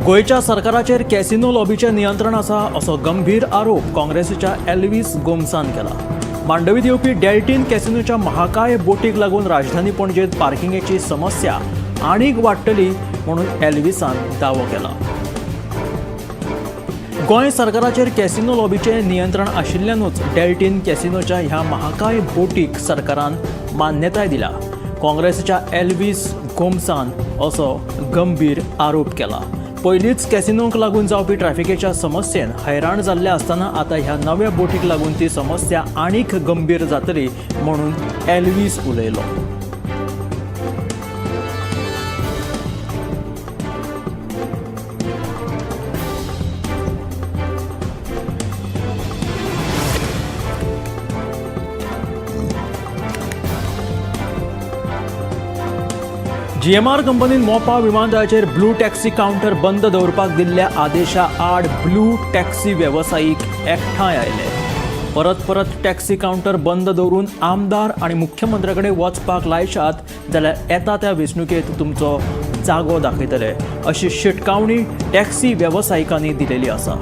गोंयच्या सरकाराचेर कॅसिनो लॉबीचें नियंत्रण आसा असो गंभीर आरोप काँग्रेसीच्या एल्वीस गोम्सान केला. मांडवीत येवपी डेल्टीन कॅसिनोच्या महाकाय बोटीक लागून राजधानी पणजेत पार्किंगेची समस्या आनीक वाडटली म्हणून एल्विसान दावो केला. गोंय सरकाराचेर कॅसिनो लॉबीचें नियंत्रण आशिल्ल्यानूच डेल्टीन कॅसिनोच्या ह्या महाकाय बोटीक सरकारान मान्यताय दिल्या. काँग्रेसीच्या एल्वीस गोम्सान असो गंभीर आरोप केला. पयलींच कॅसिनोंक लागून जावपी ट्रॅफिकेच्या समस्येन हैराण जाल्ले आसतना आतां ह्या नव्या बोटीक लागून ती समस्या आनीक गंभीर जातली म्हणून एल्वीस उलयलो. जीएमआर कंपनीन मोपा विमानतळाचेर ब्लू टॅक्सी कावंटर बंद दवरपाक दिल्ल्या आदेशा आड ब्लू टॅक्सी वेवसायीक एकठांय आयले. परत परत टॅक्सी कावंटर बंद दवरून आमदार आनी मुख्यमंत्र्या कडेन वचपाक लायशात जाल्यार येता त्या वेंचणुकेंत तुमचो जागो दाखयतले अशी शिटकावणी टॅक्सी वेवसायिकांनी दिलेली आसा.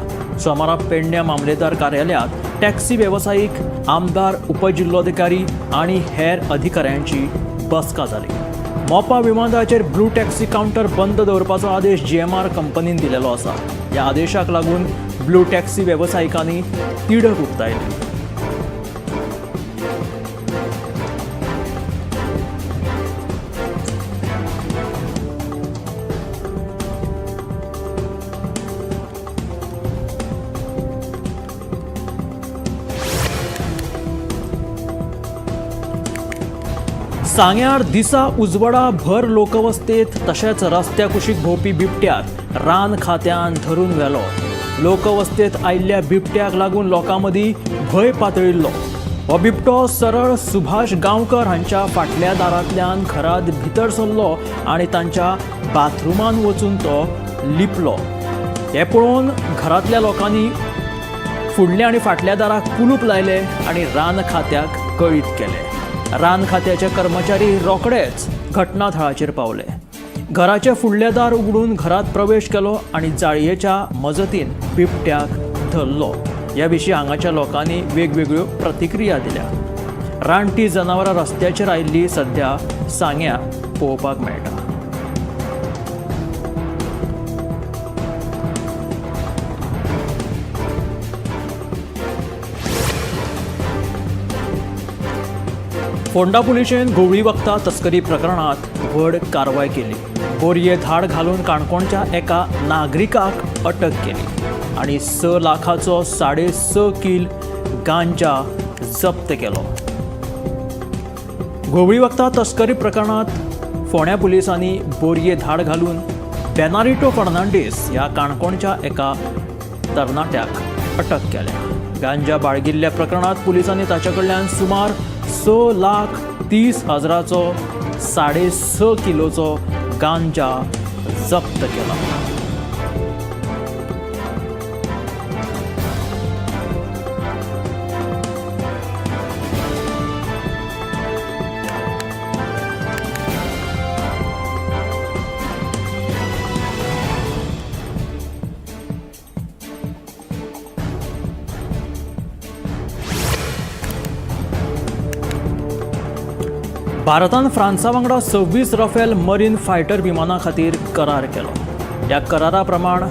सोमारा पेडण्या मामलेदार कार्यालयांत टॅक्सी वेवसायीक, आमदार, उपजिल्लोधिकारी आनी हेर अधिकाऱ्यांची बसका जाली. मोपा विमानतळाचेर ब्लू टॅक्सी कावंटर बंद दवरपाचो आदेश जीएमआर कंपनीन दिलेलो आसा. ह्या आदेशाक लागून ब्लू टॅक्सी वेवसायिकांनी तिडक उक्तायली. सांग्यार दिसा उजवाडा भर लोकवस्तेत तशेंच रस्त्या कुशीक भोंवपी बिबट्याक रान खात्यान धरून व्हेलो. लोकवस्तेत आयिल्ल्या बिबट्याक लागून लोकां मदीं भंय पातळिल्लो. हो बिबटो सरळ सुभाष गांवकर हांच्या फाटल्या दारांतल्यान घरांत भितर सरलो आनी तांच्या बाथरुमांत वचून तो लिपलो. हें पळोवन घरांतल्या लोकांनी फुडल्या आनी फाटल्या दाराक कुलूप लायले आनी रान खात्याक कळीत केलें. रान खात्याचे कर्मचारी रोखडेच घटना थळाचेर पावले. घराचें फुडलें दार उगडून घरांत प्रवेश केलो आनी जाळयेच्या मजतीन बिबट्याक धरलो. ह्या विशीं हांगाच्या लोकांनी वेगवेगळ्यो प्रतिक्रिया दिल्या. रानटी जनावरां रस्त्याचेर आयिल्ली सध्या सांग्यां पळोवपाक मेळटा. फोंडा पुलिशेन घुंवळी वखदां तस्करी प्रकरणांत व्हड कारवाय केली. बोरये धाड घालून काणकोणच्या एका नागरिकाक अटक केली आनी 6 लाखाचो 6.5 कील गांजा जप्त केलो. घुंवळी वखदां तस्करी प्रकरणांत फोंड्या पुलिसांनी बोरये धाड घालून बेनारिटो फर्नांडीस ह्या काणकोणच्या एका तरणाट्याक अटक केल्या. गांजा बाळगिल्ल्या प्रकरणांत पुलिसांनी ताचे कडल्यान सुमार 6,30,000चो 6.5 किलोचो गांजा जप्त केला. भारतान फ्रांसा वांगडा 26 राफेल मरीन फायटर विमानां खातीर करार केलो. ह्या करारा प्रमाण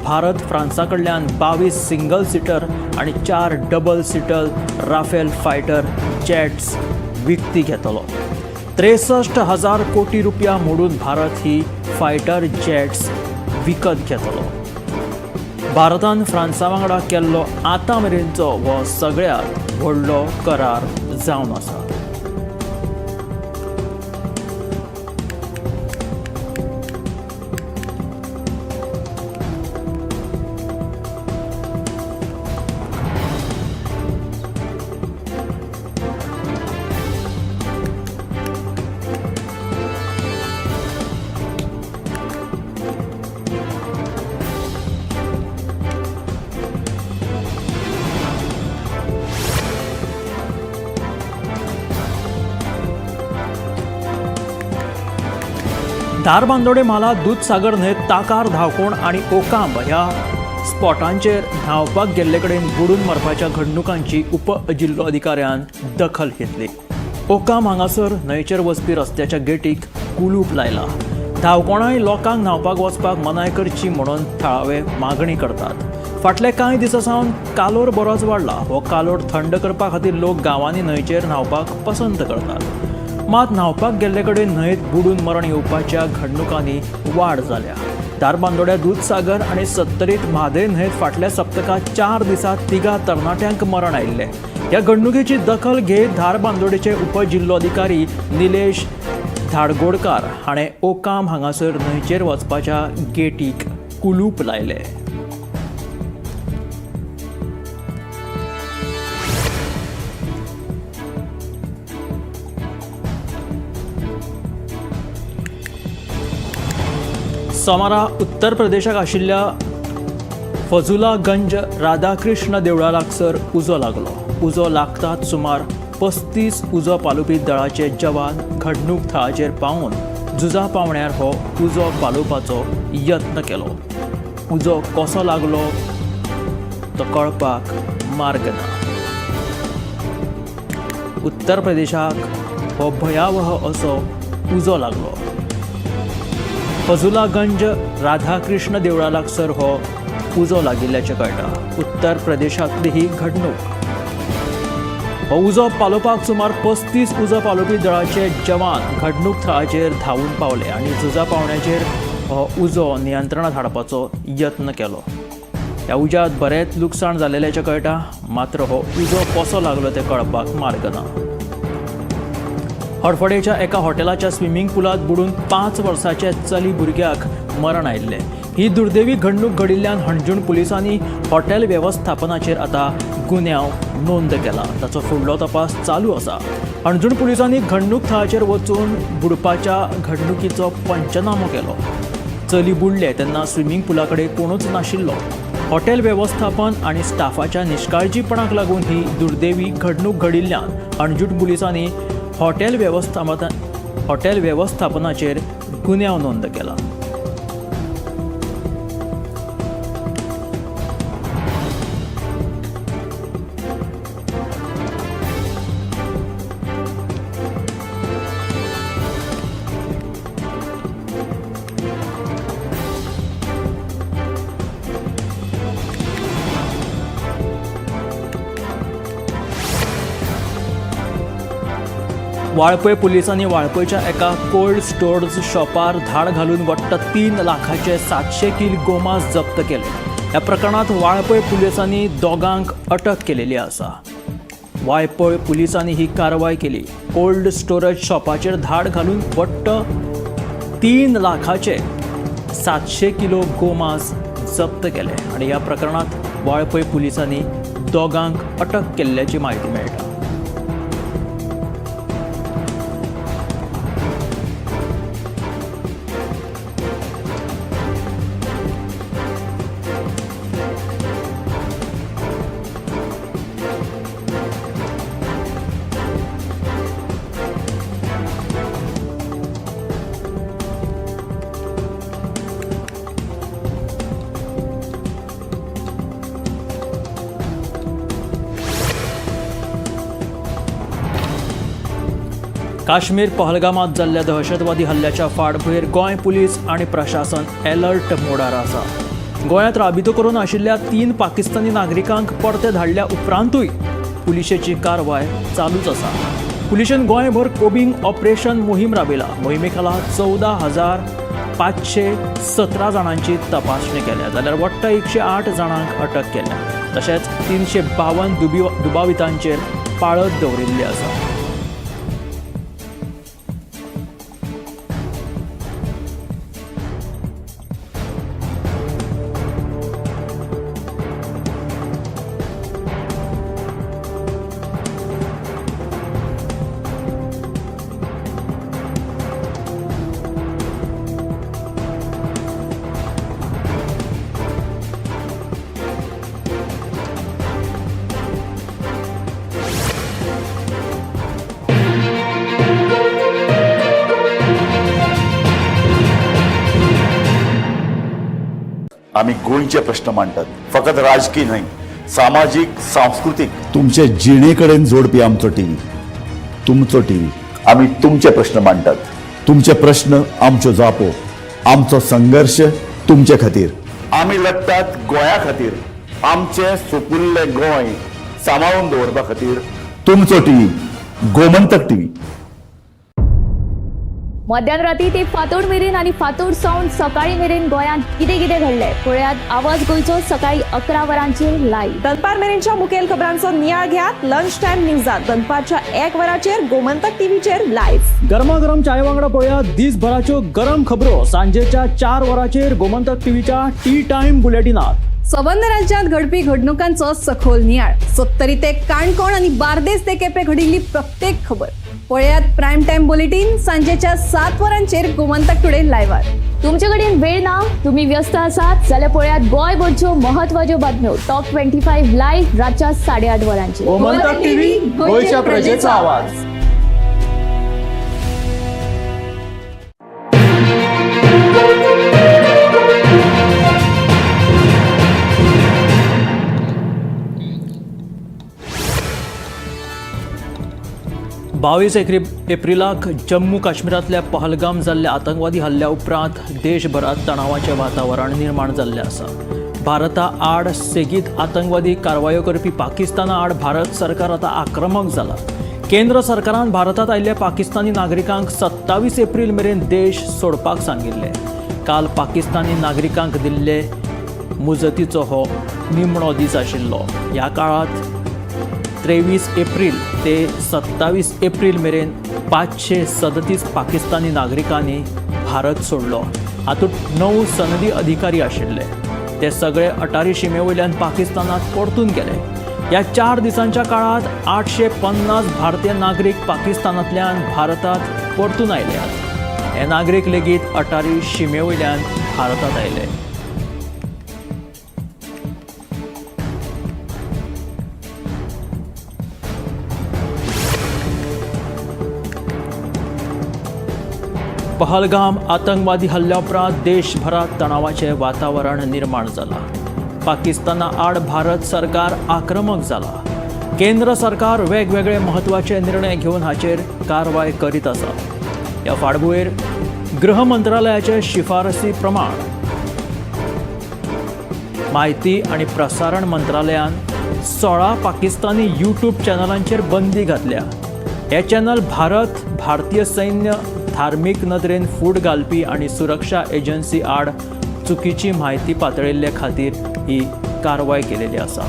भारत फ्रांसा कडल्यान 22 सिंगल सिटर आनी 4 double seater Rafale fighter jets विकती घेतलो. 63,000 कोटी रुपया मोडून भारत ही फायटर जेट्स विकत घेतलो. भारतान फ्रांसा वांगडा केल्लो आतां मेरेनचो हो सगळ्यांत व्हडलो करार जावन आसा. धारबांदोडे म्हालांत दुदसागर न्हंयेत ताकार धांवकोण आनी ओकांब ह्या स्पॉटांचेर न्हांवपाक गेल्ले कडेन बुडून मरपाच्या घडणुकांची उपजिल्लोधिकाऱ्यान दखल घेतली. ओकांब हांगासर न्हंयचेर वचपी रस्त्याच्या गेटीक कुलूप लायला. धांवकोणाय लोकांक न्हांवपाक वचपाक मनाय करची म्हणून थळावे मागणी करतात. फाटले कांय दिसां सावन कालोर बरोच वाडला. हो कालोर थंड करपा खातीर लोक गांवांनी न्हंयचेर न्हांवपाक पसंत करतात. मात न्हांवपाक गेल्ले कडेन न्हंयेत बुडून मरण येवपाच्या घडणुकांनी वाड जाल्या. धारबांदोड्या दुदसागर आनी सत्तरीत म्हादय न्हंयेत फाटल्या सप्तकांत 4 दिसांत 3 तरणाट्यांक मरण आयिल्लें. ह्या घडणुकेची दखल घेत धारबांदोडेचे उपजिल्लोधिकारी निलेश धाडगोडकार हाणें ओकाम हांगासर न्हंयचेर वचपाच्या गेटीक कुलूप लायलें. सोमारा उत्तर प्रदेशाक आशिल्ल्या फजुलागंज राधाकृष्ण देवळा लागसर उजो लागलो. उजो लागतात सुमार 35 उजो पालोवपी दळाचे जवान घडणूक थळाचेर पावून झुजा पावण्यार हो उजो पालोवपाचो यत्न केलो. उजो कसो लागलो तो कळपाक मार्ग ना. उत्तर प्रदेशाक हो भयावह असो उजो लागलो. फजुलागंज राधाकृष्ण देवळा लागसर हो उजो लागिल्ल्याचें कळटा. उत्तर प्रदेशांतली ही घडणूक. हो उजो पालोवपाक सुमार 35 उजो पालोवपी दळाचे जवान घडणूक थळाचेर धांवून पावले आनी झुजा पावण्याचेर हो उजो नियंत्रणांत हाडपाचो यत्न केलो. ह्या उज्यांत बरेंच लुकसाण जाल्ल्याचें कळटा, मात्र हो उजो कसो लागलो तें कळपाक मार्ग ना. हडफडेच्या एका हॉटेलाच्या स्विमींग पुलांत बुडून 5 वर्सांचे चली भुरग्याक मरण आयिल्लें. ही दुर्दैवी घडणूक घडिल्ल्यान हणजूण पुलिसांनी हॉटेल वेवस्थापनाचेर आतां गुन्यांव नोंद केला. ताचो फुडलो तपास चालू आसा. हणजूण पुलिसांनी घडणूक थळाचेर वचून बुडपाच्या घडणुकीचो पंचनामो केलो. चली बुडले तेन्ना स्विमींग पुला कडेन कोणूच नाशिल्लो. हॉटेल वेवस्थापन आनी स्टाफाच्या निश्काळजीपणाक लागून ही दुर्दैवी घडणूक घडिल्ल्यान हणजूण पुलिसांनी हॉटेल वेवस्थापनाचेर गुन्यांव नोंद केला. वाळपय पुलिसांनी वाळपयच्या एका कोल्ड स्टोरेज शॉपार धाड घालून वट्ट 3 लाखाचे 700 किल गोमांस जप्त केले. ह्या प्रकरणांत वाळपय पुलिसांनी 2 अटक केलेली आसा. वाळपय पुलिसांनी ही कारवाय केली. कोल्ड स्टोरेज शॉपाचेर धाड घालून वट्ट 3 लाखाचे 700 किलो गोमांस जप्त केले आनी ह्या प्रकरणांत वाळपय पुलिसांनी 2 अटक केल्ल्याची म्हायती मेळटा. काश्मीर पहलगामात जाल्ल्या दहशतवादी हल्ल्याच्या फाटभुंयेर गोंय पुलीस आनी प्रशासन अलर्ट मोडार आसा. गोंयांत राबितो करून आशिल्ल्या 3 पाकिस्तानी नागरिकांक परते धाडल्या उपरांतूय पुलिशेची कारवाय चालूच आसा. पुलिशेन गोंयभर कोबिंग ऑपरेशन मोहीम राबयला. मोहिमे खाला 14,517 जाणांची तपासणी केल्या, जाल्यार वट्ट 108 जाणांक अटक केल्या. तशेंच 352 दुबावितांचेर पाळत दवरिल्ली आसा. आमी गोंयचे प्रश्न मांडटात, फकत राजकीय न्हय, सामाजीक, सांस्कृतीक, तुमचे जिणे कडेन जोडपी आमचो टीव्ही, तुमचो टीव्ही. आमी तुमचे प्रश्न मांडटात, तुमचे प्रश्न आमच्यो जापो, आमचो संघर्श तुमचे खातीर. आमी लढटात गोंया खातीर, आमचें सुपुल्लें गोंय सांबाळून दवरपा खातीर. तुमचो टीव्ही, गोमंतक टीव्ही. मध्यान राती ते फांतोड मेरेन आनी फांतोड सावन सकाळी मेरेन गोंयांत कितें कितें घडलें पळयात आवाज गोंयचो सकाळी 11 वरांचेर लायव्ह. दनपार मेरेनच्या मुखेल खबरांचो नियाळ घेयात लंच टायम न्यूजात दनपारच्या 1 वराचेर गोमंतक टीव्हीचेर लायव्ह. गरमागरम चाये वांगडा पळोवया दिसभराच्यो गरम खबरो सांजेच्या 4 वरांचेर गोमंतक टीव्हीच्या टी टायम बुलेटिनात. सबंद राज्यांत घडपी घडणुकांचो सखोल नियाळ, सत्तरी ते काणकोण आनी बार्देस ते केपें घडिल्ली प्रत्येक खबर पळयात प्रायम टायम बुलेटीन सांजेच्या 7 वरांचेर गोमंतक टुडे लायव्हार. तुमचे कडेन वेळ ना, तुम्ही व्यस्त आसात जाल्यार पळयात गोंयभरच्यो म्हत्वाच्यो बातम्यो टॉप 25 लायव्ह रातच्या 8:30 वरांचेर. गोमंतक टीव्ही, गोंयच्या प्रजेचा आवाज. 22 एप्रिलाक जम्मू काश्मीरांतल्या पहलगाम जाल्ल्या आतंकवादी हल्ल्या उपरांत देशभरात तणावाचें वातावरण निर्माण जाल्लें आसा. भारता आड सेगीत आतंकवादी कारवायो करपी पाकिस्ताना आड भारत सरकार आतां आक्रमक जाला. केंद्र सरकारान भारतांत आयिल्ल्या पाकिस्तानी नागरिकांक 27 एप्रिल मेरेन देश सोडपाक सांगिल्लें. काल पाकिस्तानी नागरिकांक दिल्ले मुजतीचो हो निमणो दीस आशिल्लो. ह्या काळांत 23 एप्रिल ते 27 एप्रिल मेरेन 537 पाकिस्तानी नागरिकांनी भारत सोडलो. हातूंत 9 सनदी अधिकारी आशिल्ले. ते सगळे अटारी शिमे वयल्यान पाकिस्तानात परतून गेले. ह्या 4 दिसांच्या काळांत 850 भारतीय नागरीक पाकिस्तानांतल्यान भारतांत परतून आयल्यात. हे नागरीक लेगीत अटारी शिमे वयल्यान भारतांत आयले. पहलगाम आतंकवादी हल्ल्या उपरांत देशभरात तणावाचें वातावरण निर्माण जालां. पाकिस्ताना आड भारत सरकार आक्रमक जालां. केंद्र सरकार वेगवेगळे म्हत्वाचे निर्णय घेवन हाचेर कारवाय करीत आसा. ह्या फाटभुंयेर गृह मंत्रालयाचे शिफारसी प्रमाण म्हायती आनी प्रसारण मंत्रालयान 16 पाकिस्तानी यूट्यूब चॅनलांचेर बंदी घातल्या. हे चॅनल भारत, भारतीय सैन्य, धार्मीक नदरेन फूट घालपी आनी सुरक्षा एजन्सी आड चुकीची म्हायती पातळिल्ले खातीर ही कारवाय केलेली आसा.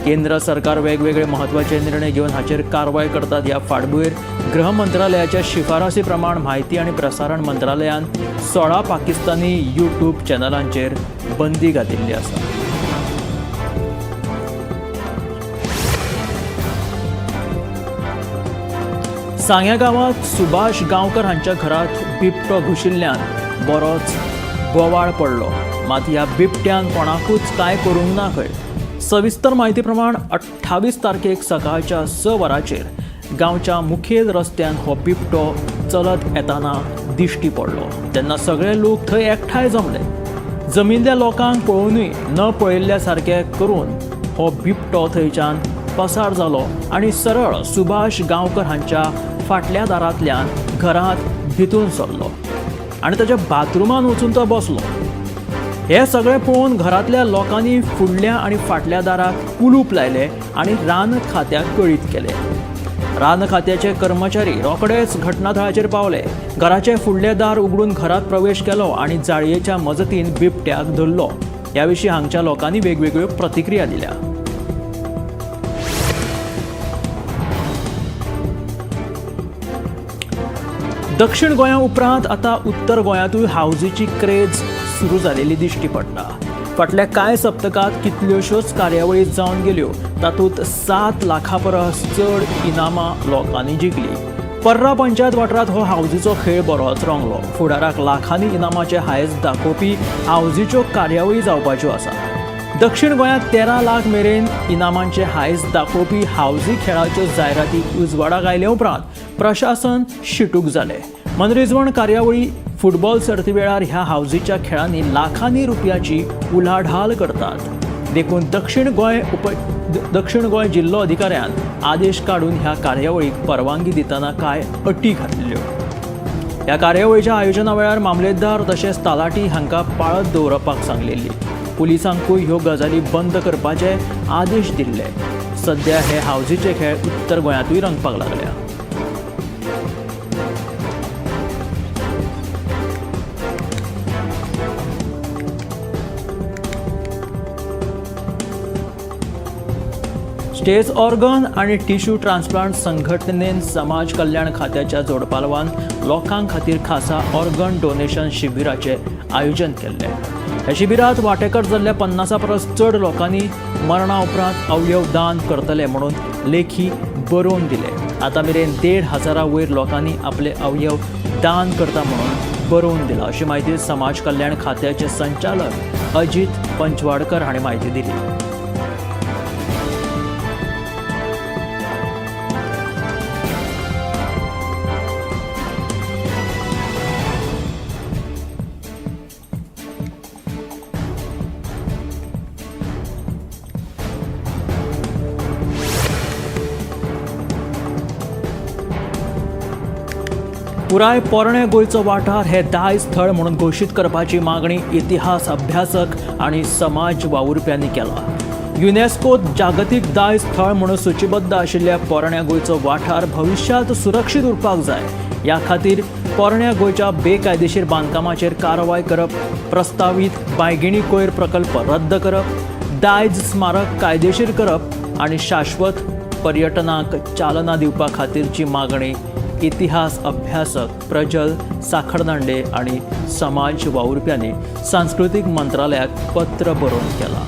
केंद्र सरकार वेगवेगळे म्हत्वाचे निर्णय घेवन हाचेर कारवाय करतात. ह्या फाटभुंयेर गृह मंत्रालयाच्या शिफारसी प्रमाण म्हायती आनी प्रसारण मंत्रालयान 16 पाकिस्तानी यूट्यूब चॅनलांचेर बंदी घातिल्ली आसा. सांग्या गांवांत सुभाष गांवकर हांच्या घरांत बिबटो घुशिल्ल्यान बरोच बोवाळ पडलो. मात ह्या बिबट्यान कोणाकूच कांय करूंक ना खंय. सविस्तर म्हायती प्रमाण 28 तारखेक सकाळच्या 6 वरांचेर गांवच्या मुखेल रस्त्यान हो बिबटो चलत येताना दिश्टी पडलो. तेन्ना सगळे लोक थंय एकठांय जमले. जमिल्ल्या लोकांक पळोवनूय न पळयल्ल्या सारकें करून हो बिबटो थंयच्यान पसार जालो आनी सरळ सुभाष गांवकर हांच्या फाटल्या दारांतल्यान घरांत भितून सरलो आनी ताच्या बाथरुमांत वचून तो बसलो. हे सगळें पळोवन घरांतल्या लोकांनी फुडल्या आनी फाटल्या दाराक कुलूप लायलें आनी रान खात्याक कळीत केलें. रान खात्याचे कर्मचारी रोखडेच घटनाथळाचेर पावले. घराचें फुडलें दार उगडून घरांत प्रवेश केलो आनी जाळयेच्या मजतीन बिबट्याक धरलो. ह्या विशीं हांगच्या लोकांनी वेगवेगळ्यो प्रतिक्रिया दिल्या. दक्षिण गोंया उपरांत आतां उत्तर गोंयांतूय हावजीची क्रेज सुरू जालेली दिश्टी पडटा. फाटल्या कांय सप्तकांत कितल्योश्योच कार्यावळी जावन गेल्यो. तातूंत 7 लाखां परस चड इनामां लोकांनी जिखली. पर्रा पंचायत वाठारांत हो हावजीचो खेळ बरोच रंगलो. फुडाराक लाखांनी इनामाचे हायस दाखोवपी हावजीच्यो कार्यावळी जावपाच्यो आसा. दक्षिण गोंयांत 13 लाख मेरेन इनामांचे हायस दाखोवपी हावजी खेळाच्यो जायराती उजवाडाक आयले उपरांत प्रशासन शिटूक जालें. मनरिजवण कार्यावळी, फुटबॉल सर्ती वेळार ह्या हावजीच्या खेळांनी लाखांनी रुपयाची उलाढाल करतात. देखून दक्षिण गोंय जिल्लो अधिकाऱ्यान आदेश काडून ह्या कार्यावळीक परवानगी दितना कांय अटी घातल्यो. ह्या कार्यावळीच्या आयोजना वेळार मामलेदार तशेंच तलाठी हांकां पाळत दवरपाक सांगलेली. पुलिसांकूय ह्यो गजाली बंद करपाचे आदेश दिल्ले. सद्या हे हावजीचे खेळ उत्तर गोंयांतूय रंगपाक लागल्या. स्टेज ऑर्गन आनी टिश्यू ट्रान्सप्लांट संघटनेन समाज कल्याण खात्याच्या जोडपालवान लोकां खातीर खासा ऑर्गन डोनेशन शिबिराचें आयोजन केल्लें. ह्या शिबिरांत वांटेकार जाल्ल्या 50 परस चड लोकांनी मरणा उपरांत अवयव दान करतले म्हणून लेखी बरोवन दिले. आतां मेरेन 1,500 वयर लोकांनी आपले अवयव दान करता म्हणून बरोवन दिला, अशी म्हायती समाज कल्याण खात्याचे संचालक अजित पंचवाडकर हांणी म्हायती दिली. पुराय पोरणे गोंयचो वाठार हे दायज थळ म्हणून घोशीत करपाची मागणी इतिहास अभ्यासक आनी समाज वावुरप्यांनी केला. युनेस्कोत जागतीक दायज थळ म्हणून सूचीबद्ध आशिल्ल्या पोरण्या गोंयचो वाठार भविश्यांत सुरक्षीत उरपाक जाय. ह्या खातीर पोरण्या गोंयच्या बेकायदेशीर बांदकामाचेर कारवाय करप, प्रस्तावीत बायगिणी कोयर प्रकल्प रद्द करप, दायज स्मारक कायदेशीर करप आनी शाश्वत पर्यटनाक चालना दिवपा खातीरची मागणी इतिहास अभ्यासक प्रजल साखरदांडे आणि समाज वावुरप्यांनी सांस्कृतीक मंत्रालयाक पत्र बरोवन केला.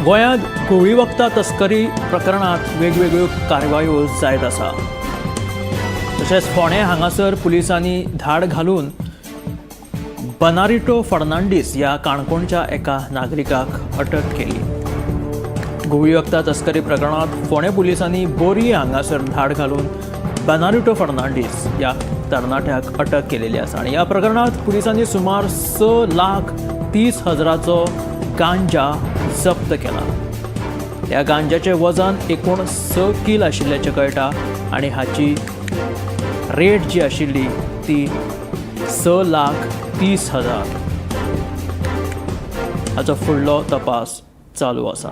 गोंयांत घुंवळी वखदां तस्करी प्रकरणांत वेगवेगळ्यो कारवायो जायत आसा. तशेंच फोंडें हांगासर पुलिसांनी धाड घालून बनारिटो फर्नांडीस ह्या काणकोणच्या एका नागरिकाक अटक केली. घुंवळी वखदां तस्करी प्रकरणांत फोंडें पुलिसांनी बोरये हांगासर धाड घालून बनारिटो फर्नांडीस ह्या तरणाट्याक अटक केलेली आसा आनी ह्या प्रकरणांत पुलिसांनी सुमार 6,30,000 गांजा जप्त केला. ह्या गांजाचें वजन एकूण 6 कील आशिल्ल्याचें कळटा आनी हाची रेट जी आशिल्ली ती 6,30,000. हाचो फुडलो तपास चालू आसा.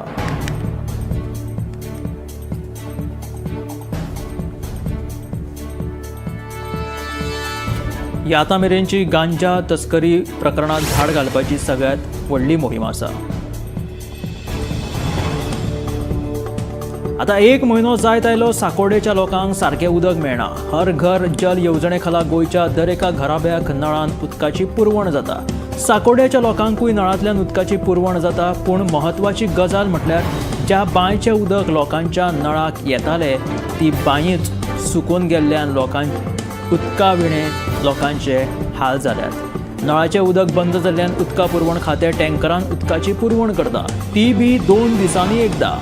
ही आतां मेरेनची गांजा तस्करी प्रकरणांत धाड घालपाची सगळ्यांत व्हडली मोहीम आसा. आतां 1 म्हयनो जायत आयलो साकोर्डेच्या लोकांक सारकें उदक मेळना. हर घर जल येवजणे खाला गोंयच्या दर एका घराब्याक नळान उदकाची पुरवण जाता. साकोर्डेच्या लोकांकूय नळांतल्यान उदकाची पुरवण जाता, पूण म्हत्वाची गजाल म्हटल्यार ज्या बांयचें उदक लोकांच्या नळाक येतालें ती बांयच सुकून गेल्ल्यान लोकांक उदका विणें लोकांचे हाल जाल्यात. नळाचें उदक बंद जाल्ल्यान उदका पुरवण खातें टँकरान उदकाची पुरवण करता, ती बी 2 दिसांनी एकदां.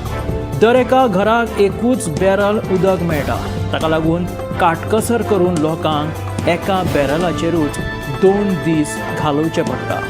दर एका घराक एकूच बॅरल उदक मेळटा. ताका लागून काटकसर करून लोकांक एका बॅरलाचेरूच 2 दीस घालोवचे पडटा.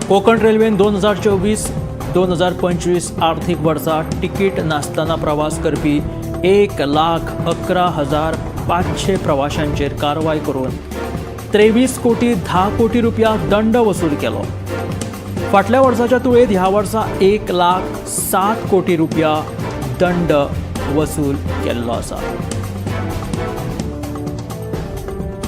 कोकण रेल्वेन 2024-2025 आर्थिक वर्सा तिकीट नासतना प्रवास करपी 1,11,500 प्रवाशांचेर कारवाय करून 23 कोटी 10 कोटी रुपया दंड वसूल केलो. फाटल्या वर्साच्या तुळेंत ह्या वर्सा 1,07 कोटी रुपया दंड वसूल केल्लो आसा.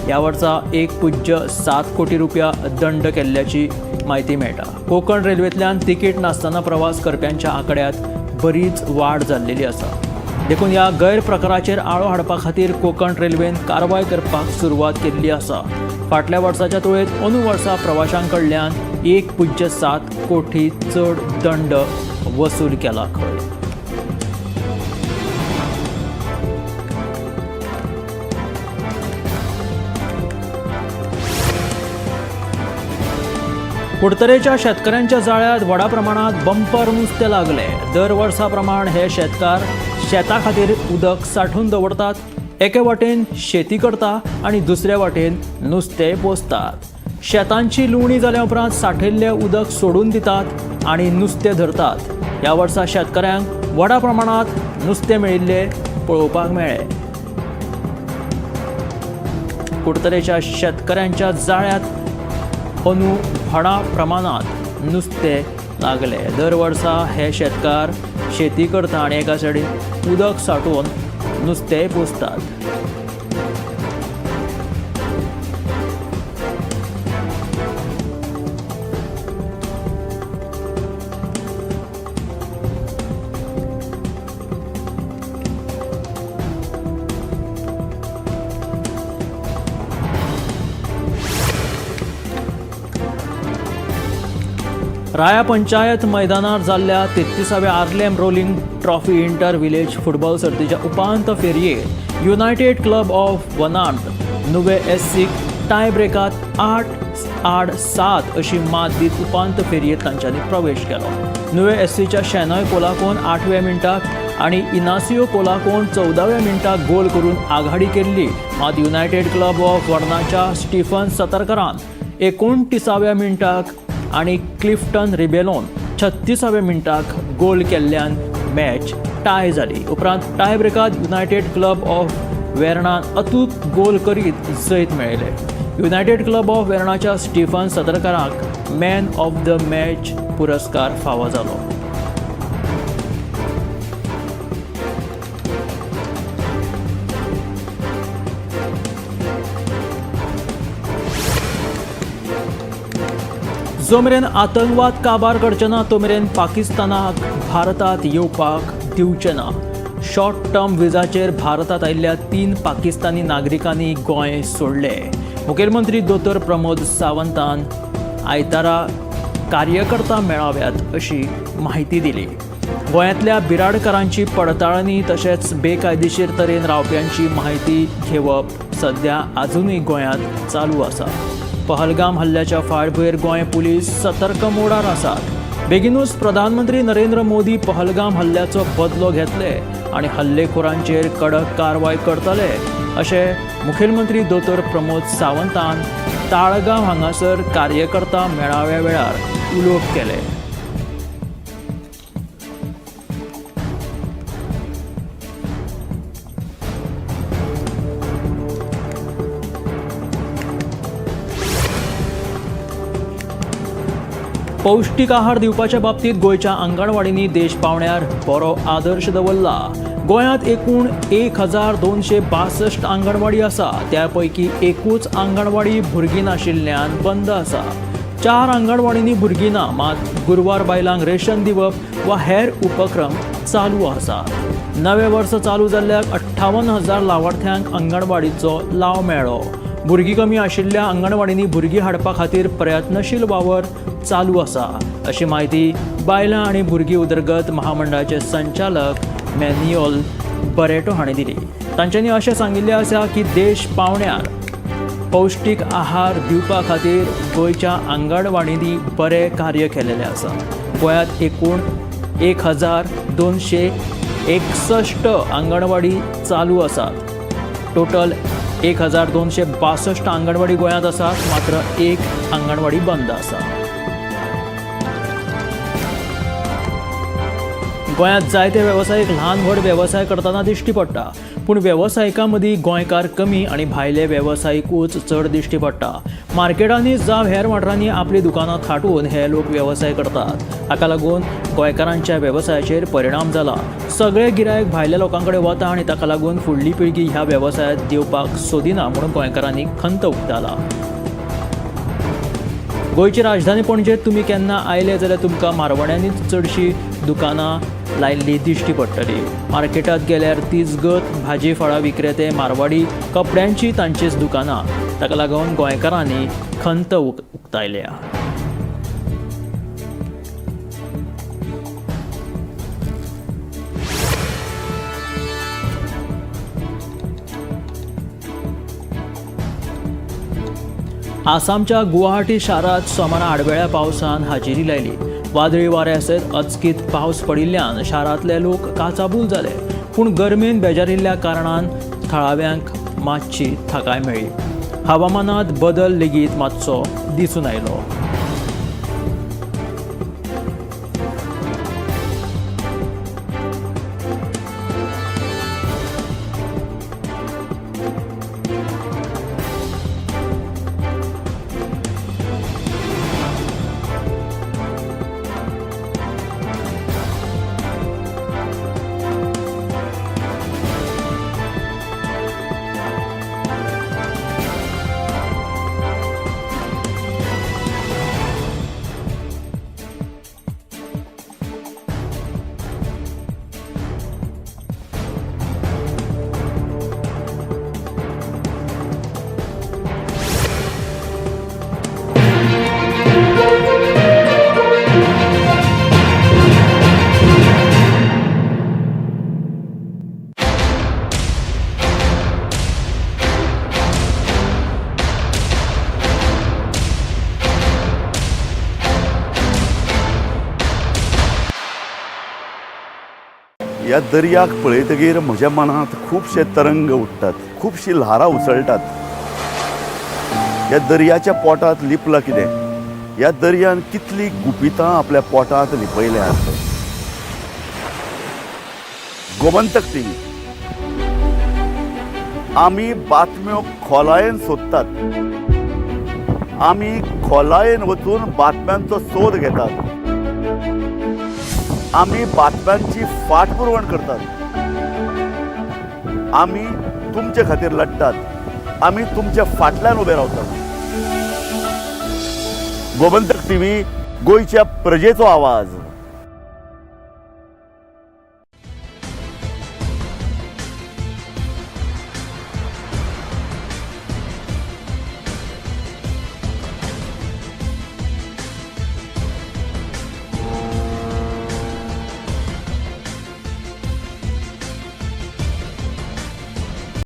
ह्या वर्सा 1.7 कोटी रुपया दंड केल्ल्याची म्हायती मेळटा. कोकण रेल्वेंतल्यान तिकीट नासतना प्रवास करप्यांच्या आंकड्यांत बरीच वाड जाल्लेली आसा. देखून ह्या गैरप्रकाराचेर आळो हाडपा खातीर कोकण रेल्वेन कारवाय करपाक सुरवात केल्ली आसा. फाटल्या वर्साच्या तुळेंत अंदू वर्सा प्रवाशां कडल्यान 1.7 कोटी चड दंड वसूल केला खंय. कुडतरेच्या शेतकऱ्यांच्या जाळ्यांत व्हडा प्रमाणांत बंपर नुस्तें लागलें. दर वर्सा प्रमाण हे शेतकार शेता खातीर उदक सांठोवन दवरतात. एके वाटेन शेती करता आनी दुसरे वाटेन नुस्तें पोसतात. शेतांची लुवणी जाल्या उपरांत सांठयल्लें उदक सोडून दितात आनी नुस्तें धरतात. ह्या वर्सा शेतकऱ्यांक व्हडा प्रमाणांत नुस्तें मेळिल्लें पळोवपाक मेळ्ळें. कुडतरेच्या शेतकऱ्यांच्या जाळ्यांत अंदू व्हडा प्रमाणांत नुस्तें लागलें. दर वर्सा हे शेतकार शेती करता आनी एका सायडीन उदक सांठोवन नुस्तेंय पोसतात. राया पंचायत मैदानार जाल्ल्या 33व्या Arlem rolling trophy inter village football सर्तीच्या उपांत फेरयेंत युनायटेड क्लब ऑफ वनांत नुवे एससीक टाय ब्रेकात 8-7 अशी मात दीत उपांत फेरयेंत तांच्यांनी प्रवेश केलो. नुवे एससीच्या शेनॉय कोलाकोन 8व्या मिनटाक आनी इनासियो कोलाकोन 14व्या मिनटाक गोल करून आघाडी केल्ली. मात युनायटेड क्लब ऑफ वर्णाच्या स्टीफन सतरकरान 29व्या मिनटाक आनी क्लिफ्टन रिबेलोन 36व्या मिनटाक गोल केल्ल्यान मॅच टाय जाली. उपरांत टाय ब्रेकात युनायटेड क्लब ऑफ वेर्णान अतूट गोल करीत जैत मेळयलें. युनायटेड क्लब ऑफ वेर्णाच्या स्टीफन सतरकराक मॅन ऑफ the match पुरस्कार फावो जालो. जो मेरेन आतंकवाद काबार करचे ना तो मेरेन पाकिस्तानाक भारतात येवपाक दिवचे ना. शॉर्ट टर्म विजाचेर भारतात आयिल्ल्या 3 पाकिस्तानी नागरिकांनी गोंय सोडले. मुखेलमंत्री दोतोर प्रमोद सावंतान आयतारा कार्यकर्ता मेळाव्यात अशी म्हायती दिली. गोंयांतल्या बिराडकारांची पडताळणी तशेंच बेकायदेशीर तरेन रावप्यांची म्हायती घेवप सध्या आजुनूय गोंयांत चालू आसा. पहलगाम हल्ल्याच्या फाटभुंयेर गोंय पुलीस सतर्क मोडार आसात. बेगिनूच प्रधानमंत्री नरेंद्र मोदी पहलगाम हल्ल्याचो बदलो घेतले आनी हल्लेखोरांचेर कडक कारवाय करतले अशें मुखेलमंत्री दोतोर प्रमोद सावंतान ताळगांव हांगासर कार्यकर्ता मेळाव्या वेळार उलोवप केलें. पौष्टीक आहार दिवपाच्या बाबतीत गोंयच्या आंगणवाडींनी देश पावण्यार बरो आदर्श दवरला. गोंयांत एकूण 1262 आंगणवाडी आसा. त्या पैकी एकूच आंगणवाडी भुरगीं नाशिल्ल्यान बंद आसा. 4 आंगणवाडींनी भुरगीं ना, मात गुरवार बायलांक रेशन दिवप वा हेर उपक्रम चालू आसा. नवें वर्स चालू जाल्ल्याक 58,000 लावार्थ्यांक आंगणवाडीचो लाव मेळ्ळो. भुरगीं कमी आशिल्ल्या आंगणवाडींनी भुरगीं हाडपा खातीर प्रयत्नशील वावर चालू आसा अशी म्हायती बायलां आनी भुरगीं उदरगत महामंडळाचे संचालक मॅन्युअल बरेटो हांणी दिली. तांच्यांनी अशें सांगिल्लें आसा की देश पावण्यार पौष्टीक आहार दिवपा खातीर गोंयच्या आंगणवाडींनी बरें कार्य केलेलें आसा. गोंयांत एकूण 1261 आंगणवाडी चालू आसात. टोटल 1262 आंगणवाडी गोंयांत आसात, मात्र 1 आंगणवाडी बंद आसा. गोंयांत जायते वेवसायीक ल्हान व्हड वेवसाय करतना दिश्टी पडटा, पूण वेवसायिकां मदीं गोंयकार कमी आनी भायले वेवसायिकूच चड दिश्टी पडटा. मार्केटांनी जावं हेर वाठारांनी आपलीं दुकानां थाटून हे लोक वेवसाय करतात. हाका लागून गोंयकारांच्या वेवसायाचेर परिणाम जाला. सगळे गिरायक भायल्या लोकां कडेन वता आनी ताका लागून फुडली पिळगी ह्या वेवसायांत देंवपाक सोदिना म्हणून गोंयकारांनी खंत उक्तायला. गोंयची राजधानी पणजेत तुमी केन्ना आयले जाल्यार तुमकां मारवाड्यांनीच चडशीं दुकानां लायिल्ली दिश्टी पडटली. मार्केटांत गेल्यार तीच गत. भाजी फळां विक्रेते मारवाडी, कपड्यांची तांचीच दुकानां. ताका लागून गोंयकारांनी खंत उक्तायल्या. आसामच्या गुवाहाटी शारांत सोमारा आडवेळ्या पावसान हाजेरी लायली. वादळी वाऱ्या सयत अचकीत पावस पडिल्ल्यान शारांतले लोक काचाबूल जाले, पूण गरमेन बेजारिल्ल्या कारणान थळाव्यांक मातशी थाकाय मेळ्ळी. हवामानात बदल लेगीत मातसो दिसून आयलो. ह्या दर्याक पळयतगीर म्हज्या मनांत खुबशे तरंग उठ्ठात, खुबशीं ल्हारां उसळटात. ह्या दर्याच्या पोटांत लिपलां कितें? ह्या दर्यान कितलीं गुपितां आपल्या पोटांत लिपयल्यांत? गोमंतक टीव्ही, आमी बातम्यो खोलायेन सोदतात. आमी खोलायेन वचून बातम्यांचो सोद घेतात. आमी बातम्यांची फाटपुरवण करतात. आमी तुमचे खातीर लढटात. आमी तुमच्या फाटल्यान उबे रावतात. गोमंतक टीव्ही, गोंयच्या प्रजेचो आवाज.